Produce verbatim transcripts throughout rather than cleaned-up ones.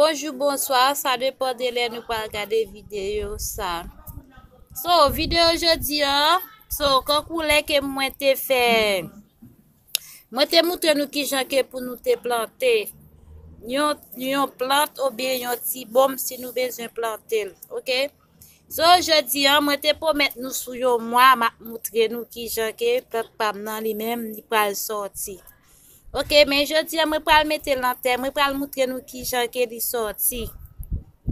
Bonjou, bonswa, sa depann de lè nou pral gade videyo sa. So, videyo jodi an, so, kankou lè ke mwen te fè, mwen te moutre nou kijan ke pou nou te plante yon, yon plant oubyen yon ti bonm si nou bezwen plante l, oke? So, jodi an, mwen te pwomèt nou sou yon mwa, m ap moutre nou kijan ke plant pa m nan li menm, li pral sòti. Oke, men jodi an, mwen pral mete l nan tè, mwen pral moutre nou kijan ke li sòti.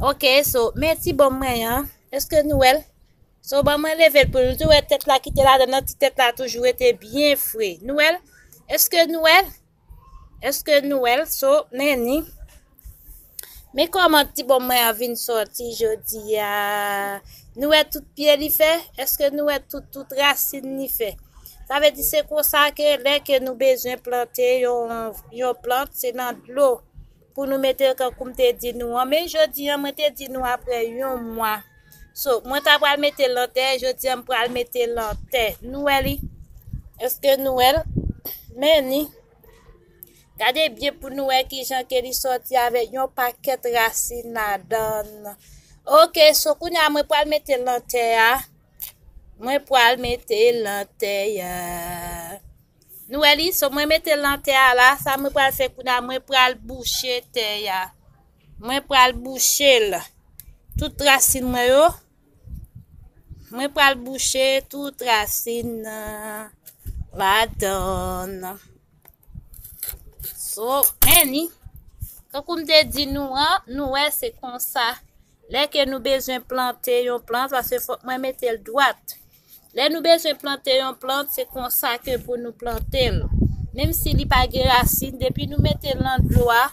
Oke, so, men ti bonm mwen an, èske nou wè l? So, ban mwen leve l pou nou. Tou wè tèt la kite ladan nan, ti tèt la toujou rete byen fre. Nou wè l? Èske nou wè l? Èske nou wè l? So, men ni. Men kòman ti bonm mwen an vin sòti jodi a. Nou wè tout pye li fè? Èske nou wè tout, tout rasin li fè? Sa vle di se konsa ke lè ke nou bezwen plante yon, yon plant, se nan dlo pou nou mete l kankou m te di nou an. Men jodi an, mwen te di nou apre yon mwa. So, mwen ta pral mete l nan tè, jodi an m pral mete l nan tè. Nou wè li? Èske nou wè l? Men ni. Gade byen pou nou wè kijan ke li sòti avèk yon pakèt rasin ladan l. Oke, so kounye a mwen pral mete l nan tè a. Mwen pral mete l nan tè a. Nou wè li? So mwen mete l nan tè a la. Sa mwen pral fè kounye a, mwen pral bouche tè a. Mwen pral bouche l. Tout rasin mwen yo. Mwen pral bouche tout rasin nan ladan l. So, men ni. Kankou m te di nou an, nou wè se konsa. Lè ke nou bezwen plante yon plant, paske fòk mwen mete l dwat. Lè nou bezwen plante yon plant, se konsa ke pou nou plante l. Menm si li pa gen rasin, depi nou mete l nan dlo a,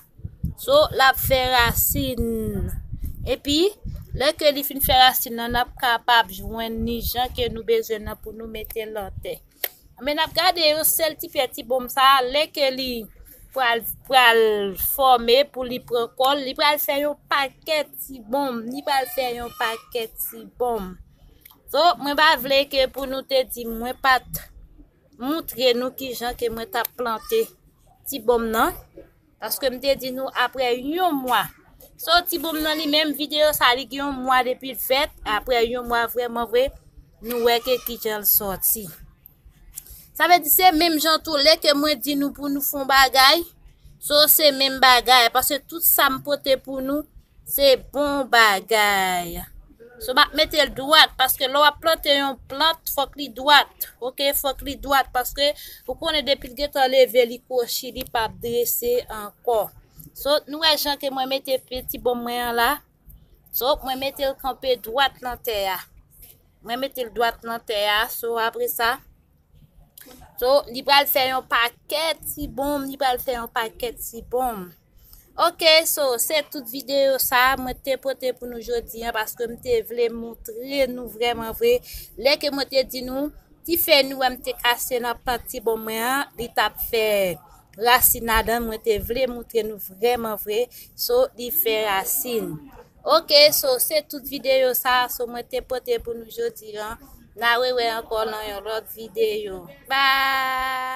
so, l ap fè rasin. Epi, lè ke li fin fè rasin nan, n ap kapab jwenn ni jan ke nou bezwen nan pou nou mete l nan tè. Men n ap gade yon sèl ti pye ti bonm sa a, lè ke li pral, pral fòme pou li pran kò l, li pral fè yon pakèt ti bonm, li pral fè yon pakèt ti bonm. So, mwen pa vle ke pou nou te di mwen pa t moutre nou kijan ke mwen t ap plante ti bonm nan. Paske m te di nou apre yon mwa. So, ti bonm nan li menm, videyo sa li gen yon mwa depi l fèt. Apre yon mwa, vrèman vre, nou wè ke kijan l sòti. Sa vle di se menm jan tou, lè ke mwen di nou pou nou fè yon bagay, so, se menm bagay. Paske tout sa m pote pou nou, se bon bagay. So, m ap mete l dwat, paske lè w ap plante yon plant, fòk li dwat. Oke, fòk li dwat, paske ou konnen depi l gentan leve, li kwochi, li p ap drese ankò. So, nou wè jan ke mwen mete pye ti bonm mwen an la. So, mwen mete l kanpe dwat nan tè a. Mwen mete l dwat nan tè a. So, apre sa, so, li pral fè yon pakèt ti bonm, li pral fè yon pakèt ti bonm. Oke, so, se tout videyo sa a mwen te pote pou nou jodi an, paske m te vle moutre nou vrèman vre. Lè ke mwen te di nou, ti fèy nou wè m te kase nan plant ti bonm mwen an, li t ap fè rasin ladan l, mwen te vle moutre nou vrèman vre. So, li fè rasin. Oke, so, se tout videyo sa a, so, mwen te pote pou nou jodi an. N a rewè ankò nan yon lòt videyo. Bye!